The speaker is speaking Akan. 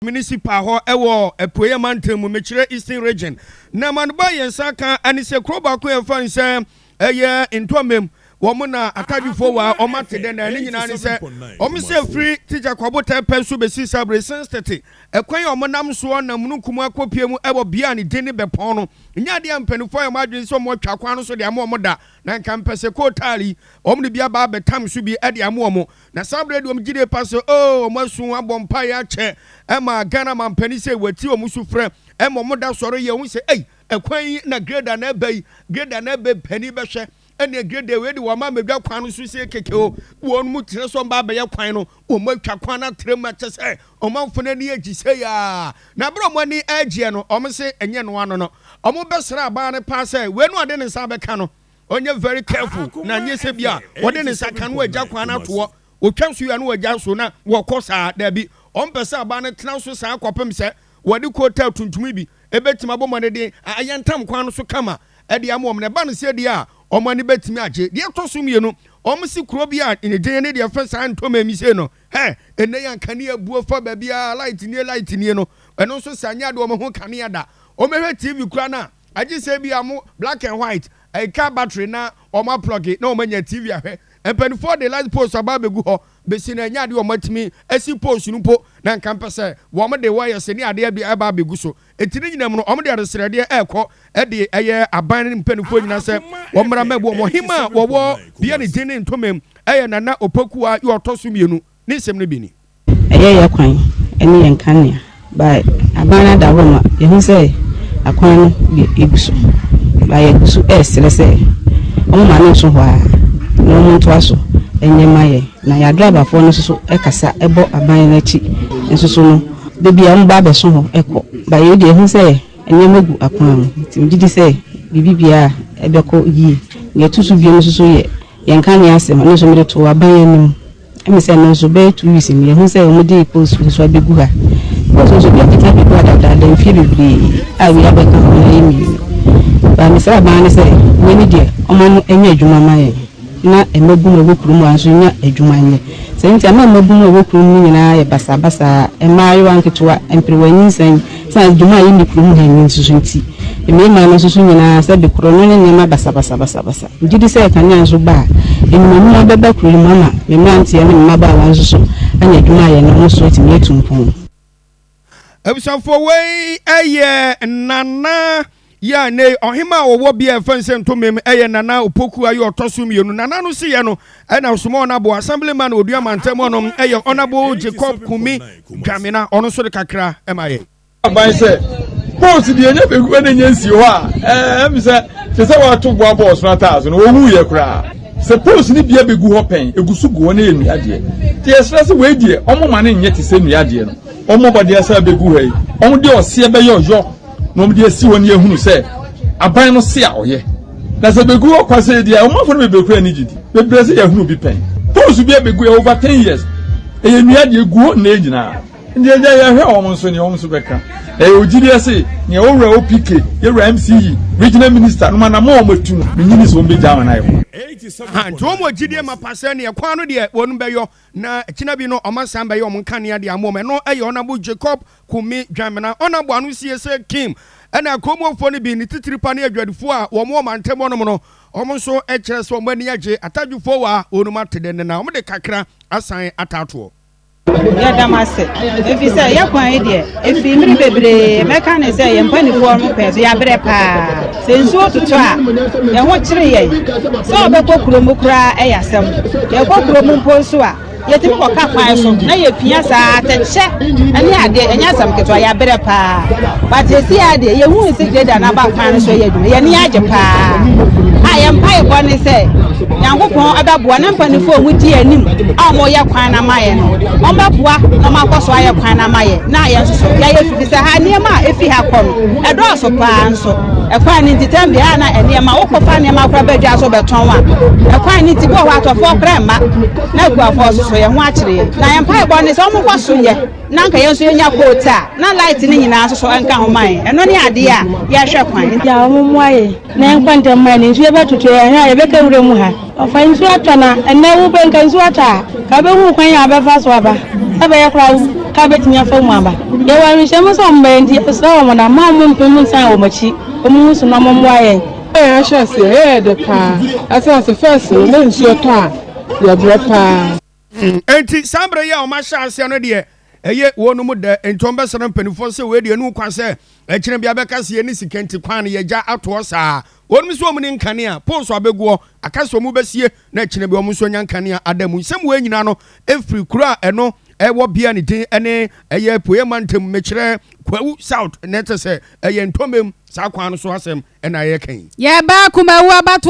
Municipal hɔ wɔ Apueeɛ Mantam mu, mekyerɛ Eastern Region. Na Manba yɛn nsa ka ɛne sɛ kuro baako a yɛfa no sɛ ɛyɛ Ntoamam, wɔn na Atadwifoɔ wɔ a wɔn ate dɛ na ne nyinaa ne sɛ wɔn sɛ firi Tikya Kwabotɛ pɛ so bɛsi Sabere since tete ɛkwan a wɔn nam soɔ na mununkum akɔpie mu ɛwɔ bea a ne din ne Bɛpɔn no nyɛ adeɛ a mpanimfoɔ ayɛ wɔn adwene sɛ wɔn atwa kwan no so de ama wɔn da na nka mpɛ sɛ kootaal yi wɔn de bi aba abɛtam so bi de ama wɔn. Na saa berɛ deɛ wɔn gyidie pa sɛ oo wɔn asu abɔ mpaeɛ akyɛ ɛma Ghana mampanin sɛ wati wɔn su frɛ ɛma wɔn da sɔre yɛ wɔn sɛ ei ɛkwan yi na grader na ɛba yi grader na ɛbɛ panin bɛhwɛ ɛne grader wei de wɔn ama mɛdwa kwan no so sɛ keke o wɔn mu kyerɛ sɛ wɔn ba abɛyɛ kwan no wɔn atwa kwan no atrɛ mu akyɛ sɛ ɔmanfo no ani agye sɛ yaa na berɛ wɔn ani agyeɛ no wɔn se ɛnyɛ no ano no wɔn bɛsrɛ abaa no paa sɛ wei no ɔde ne nsa bɛka no Ɔnyɛ very careful na nyɛ sɛ bi a wɔde ne nsa ka no agya kwan no atoɔ ɔtwa nso yɛ no agya so na wɔkɔ saa daabi ɔmpɛ sɛ abaa no tena so saa kɔpem sɛ wɔde kootaa tuntum bi ɛbɛtumi abɔ mmɔden de ayɛ ntam kwan no so kama ɛde ama wɔn na ɛba no sɛ deɛ a wɔn ani bɛtumi agye. Deɛ ɛtɔ so mmienu, wɔn si kuro bi a ne din ne deɛ fɛ saa ntoma mi sei no hɛ ɛnɛ yɛ nkanea buo fa baabiara light nie light nie no ɛno nso sɛ anyɛ adeɛ wɔn ho kanea da wɔn bɛhwɛ TV kura no a agye sɛ bi a mo black and white Ɛka battery na wɔn aplɔge na wɔn anya TV ahwɛ. Mpaninfoɔ de light post aba abɛgu hɔ bɛsi no ɛnyɛ adeɛ wɔn atumi asi post no mpo na nka mpɛ sɛ wɔn de wires ne adeɛ bi ɛba abɛgu so. Enti ne nyinaa mu no wɔn de adesrɛdeɛ ɛrekɔ de ɛyɛ aban ne mpaninfoɔ nyinaa sɛ wɔn mmra mmɛboa wɔn. Ɔhemaa a wɔwɔ bea ne din ne ntoma mu ɛyɛ Nana Opokuaa yɛ ɔtɔ so mmienu. Ne nsɛm no bi ni. Ɛyɛ yɛn kwan ne yɛn kanea. By aban no ada hɔ ma yɛhu sɛ akwan no deɛ ɛgu so. By yɛgu so ɛresrɛ sɛ wɔn ma no nso hɔ ara na wɔn ntoa so nyɛ ma yɛn. Na yɛn adrabafoɔ no nso so kasa bɔ aban no akyi nso so no da biara wɔn ba abɛso hɔ kɔ. By yei deɛ yɛhu sɛ nneɛma gu akwan mu nti megye di sɛ biribi biara ɛbɛkɔ yie. Deɛ ɛto so bio no nso so yɛ yɛn kanea asɛm, ɛno nso mede too aban anim. Ɛne sɛ ɛno nso bɛyɛ 2 weeks ni yɛhu sɛ wɔde post nso abɛgu ha. Post nso bi atete abɛgu ha dadaada mfie bebree a wei abɛka ho na ɛyɛ mmienu. Ba mesrɛ aban no sɛ wei ne deɛ ɔma no nyɛ adwuma ma yɛn na mmabunu a ɛwɔ kurom ha nso nya adwuma nyɛ. Sɛ nti ama mmabunu a ɛwɔ kurom no nyinaa yɛ basabasa, mmaayewa nketewa, mperewa nyinsɛn sɛ adwuma a yɛnni kurom ha nni nso so nti mmarima no nso so nyinaa sɛ bekorɔ no ne nneɛma basabasabasabasa. Megye di sɛ kanea nso ba a, nnwuma bɛba kuro no mu ama me mmeranteɛ ne me mmabaawa nso so anya adwuma ayɛ na wɔn nso atumi atu mpɔn. Abusuafoɔ, wei yɛ Nana yɛ a nnɛ yi ɔhema a ɔwɔ bea a ɛfɛn sɛ Ntomem yɛ Nana Opoku ayɛ ɔtɔ so mmienu. Nana no siyɛ no ɛna Osoma Ɔnabo Assemblyman Odua Mantam hɔnom yɛ Honourable Jacob Kumi Dwamena, ɔno nso de kakra ma yɛ. Aban sɛ post deɛ ɛnyɛ bɛgu ɛna ɛnyɛ nsi hɔ a ɛɛ ɛmi sɛ te sɛ wɔato boa bɔɔl so ataa so no wɔwu yɛ koraa sɛ post no bia bɛgu hɔ pɛn egu so gu hɔ na yɛ nnua deɛ te yɛsrɛ sɛ wei deɛ ɔmo ma no nyɛ te sɛ nnua deɛ no ɔmo bɔ deɛ sɛ bɛgu ha yi ɔmo de ɔseɛ bɛyɛ ɔyɔ na ɔmo de asi hɔ no yɛhunu sɛ aban no se a ɔyɛ na sɛ bɛgu hɔ kwa sɛ deɛ ɔmanfo no bebree koraa ani gye di bebree sɛ yɛhunu bi pɛn post bi abɛgu yɛ over 10 years ɛyɛ nnua deɛ gu hɔ nnɛ nyinaa. Nti agya yɛhwɛ wɔn nso nea wɔn nso bɛka. Ɛyɛ ogyidie se nea owura OPK, yɛwura MCE, regional minister nom anamɔ a wɔn atu no, menyini sɛ wɔn bɛgyaa wɔn ayɛ hɔ. Ha, nti wɔn wɔ gyidie mapa sɛ neɛ kwan no deɛ wɔn bɛyɔ na kyina bi no wɔn asan bɛyɛ wɔn nkanea de ama wɔn. Ɛno yɛ Honourable Jacob Kumi Dwamena. Honourable ano sie sɛ Kim ɛna kuromuofoɔ no bi ne titiri pa ne adwadifoɔ a wɔn wɔ mantam hɔnom no wɔn nso kyerɛ sɛ wɔn ani agye atadwofoɔ wɔ a wɔnom ate dɛ ne na wɔn de kakra asan ataatoɔ. Yɛda mo ase, ɛfiri sɛ yɛ kwan yi deɛ, ɛfiri mmere bebree, mɛka ne sɛ yɛn mpanimfoɔ no pɛɛ so, yɛabrɛ paa. Sɛ nsuo totɔ a, yɛn ho kyere yɛn. Sɛ wɔbɛkɔ kurom koraa ɛyɛ asɛm. Yɛkɔ kurom mpo nso a, yɛtumi kɔka kwan so na yɛpia saa atɛkyɛ ne adeɛ, ɛnyɛ asɛm ketewa, yɛabrɛ paa. But ɛsi a deɛ, yɛhuu sɛ grader no aba kwan no so yɛ adwuma, yɛn ani agye paa. A yɛn mpaebɔ ne sɛ, Nyankopɔn bɛboa na mpanimfoɔ a wɔdi anim a wɔyɛ kwan no ama yɛn no, wɔbɛboa na wɔakɔ so ayɛ kwan no ama yɛn na yɛn nso so yɛayɛ firi sɛ ha nneɛma a ɛfi ha kɔ no ɛdɔɔso paa nso ɛkwan no nti tɛm biara na nneɛma wokɔfa nneɛma koraa bɛdwa so bɛtɔn a ɛkwan no nti bi wɔ hɔ atɔfoɔ koraa mma na akuafoɔ nso so yɛn ho akyere yɛn na yɛn mpaebɔ ne sɛ wɔnkɔ so nyɛ na anka yɛn nso yɛnya coal tar na light no nyinaa nso so nka ho ma yɛn. Ɛno ne adeɛ a yɛhwɛ kwan. Nti a wɔn mmoa yɛn na yɛn nkɔ ntɛm mma yɛn nsuo bɛtoto yɛn a yɛbɛka wura mu ha. Ɔfa nsuo atɔ na ɛnɛ wo bɛ nka nsuo atɔ a ka wobɛhu kwan a wobɛfa so aba. Ɛbɛyɛ koraa a kaa bɛtumi afa mu aba. Yɛwɔ awerɛhyɛmu sɛ wɔbɛyɛ nti yɛsrɛ wɔn na mma wɔmpem nsan wɔn akyi, wɔnhu so na wɔmmoa yɛn. Yɛn ahyɛaseɛ ɛyɛ dɛ paa ɛsiane sɛ first no na nsuo tɔ a yɛbrɛ paa. Enti saa berɛ yi a wɔahyɛ aseɛ no deɛ, ɛyɛ wɔn mu dɛ. Enti wɔbɛsrɛ mpanimfoɔ sɛ wei deɛ ɛnu kwan sɛ ɛkyena bi abɛka sɛ yɛnni sika nti kwan no yɛgya atoɔ saa. Wɔnom nso wɔn ni nkanea, poles abɛguɔ, aka sɛ wɔn bɛsie na ɛkyena bi wɔn nso anya nkanea ada mu. Nsɛm wei nyinaa no ɛfiri kuro a ɛno ɛwɔ bea ne din ɛne ɛyɛ Apueɛ mantam, mekyerɛ Kwawu South, na ɛkyɛ sɛ ɛyɛ Ntomem saa kwan no so asɛm ɛna yɛreka yi. Yɛba Kumawu abatoɔ.